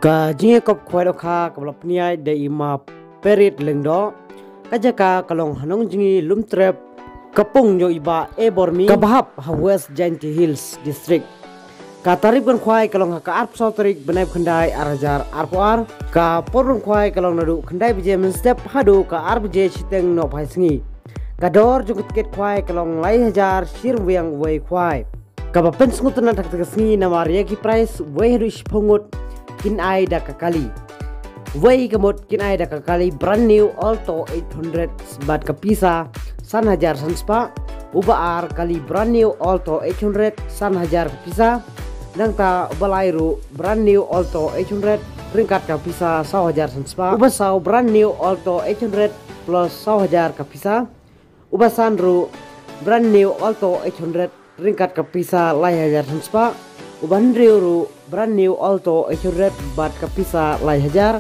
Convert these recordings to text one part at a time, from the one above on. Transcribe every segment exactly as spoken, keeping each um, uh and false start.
Ka jingïakop khwai dohkha kaba la pynïaid da i Ma Perit Lyngdoh. Ka jaka ka long ha Nongjngi Lumtrep, ka pung jong i Bah A Bormi, kaba hap ha West Jaintia Hills District. Ka tarik ban khwai ka long ha ka arphew saw tarik bnai ba khyndai ar hajar arphew ar. Ka por ban khwai ka long naduh khyndai baje mynstep haduh ka ar baje shiteng nohphai sngi. Ka dor jong ka tiket khwai ka long lai hajar shi ryngwiang uwei khwai. Kaba pynsngewtynnat ha kata ka sngi namar ïa ki prize wei haduh shiphew ngut kin ai da ka kali. Wei ka mut kin ai da ka kali brand new Alto eight hundred bad ka pisa san hajar san spah. Uba ar kali brand new Alto eight hundred san hajar ka pisa. Nangta uba lai ruh brand new Alto eight hundred ryngkat ka pisa saw hajar san spah. Uba saw brand new Alto eight hundred plus saw hajar ka pisa. Uba san ruh brand new Alto eight hundred ryngkat ka pisa lai hajar san spah. Uba hynriew ruh brand new Alto eight hundred bad ka pisa lai hajar.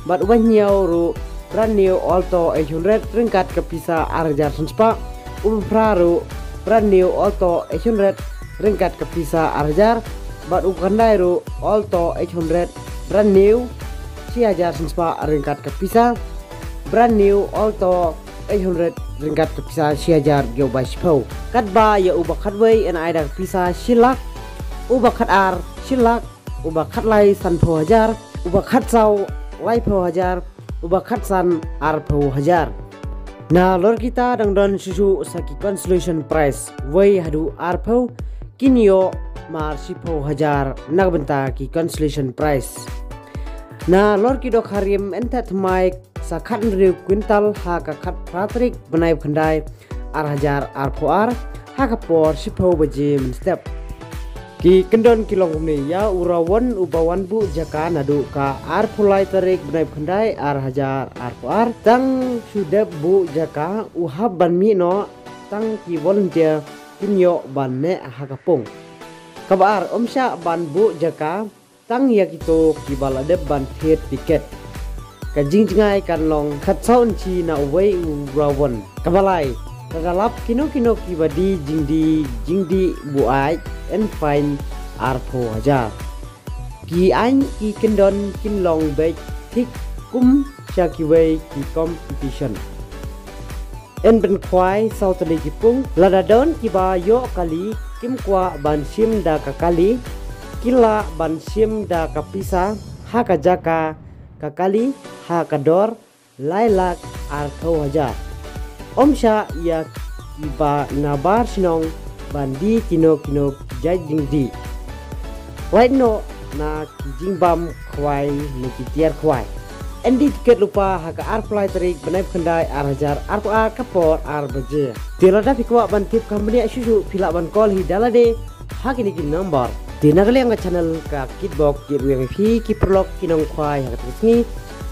Bad uba hynñiew ruh brand new Alto eight hundred ryngkat ka pisa ar hajar san spah. Uba phra ruh brand new Alto eight hundred ryngkat ka pisa ar hajar. Bad uba khyndai ruh Alto eight hundred brand new shi hajar san spah ryngkat ka pisa. Brand new Alto eight hundred ryngkat ka pisa shi hajar hynñiew baje shiphew. Katba ïa uba khatwei yn ai da ka pisa shi lak, uba khatar shi lak, uba khatlai sanphew hajar, uba khatsaw laiphew hajar, uba khatsan arphew hajar. Nalor kita dang don shuh shuh sa ki consolation prize wei haduh arphew kin ïoh mar shiphew hajar na ka bynta ki consolation prize. Nalor ki dohkha rim yn theh thymmai sa khathynriew kwintal ha ka khatphra tarik bnai ba khyndai ar hajar arphew ar ha ka por shiphew baje mynstep. Ki kyndon ki long kumne: ïa u Rawon uba wan buh jaka naduh ka arphew lai tarik bnai ba khyndai ar hajar arphew ar. Tang shu dep buh jaka, u hap ban mih noh, tang ki volunteer kin ïoh ban neh ha ka pung. Kaba ar, ym shah ban buh jaka tang ïa kito kiba la dep ban thied tiket. Ka jingjngai kan long khatsaw inchi na uwei u Rawon. Kaba lai, lada lap kino kino kiba die jingdie jingdih buaid, yn fine arphew hajar. Ki aiñ ki kyndon kin long beit thik kum sha kiwei ki competition. Yn pynkhwai saw tylli ki pung. Lada don kiba ïoh kali kim kwah ban shim da ka kali, ki lah ban shim da ka pisa ha ka jaka ka kali ha ka dor lai lak arphew hajar. Ym shah ïa kiba nabar shnong ban die kino kino jait jingdie. Lait noh na ki jingbam khwai ne ki tiar khwai. Yn die tiket lypa ha ka arphew lai tarik bnai ba khyndai ar hajar arphew ar ka por ar baje. Te lada phi kwah ban tip kham bniah shuh shuh, phi lah ban call hi da lade ha kine ki number. Te na ka liang ka channel ka Kitbok kit wiang ïa phi ki paralok ki nongkhwai ha kata ka sngi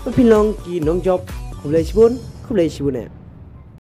ba phin long ki nongjop. Khublei shibun, khublei shibun eh.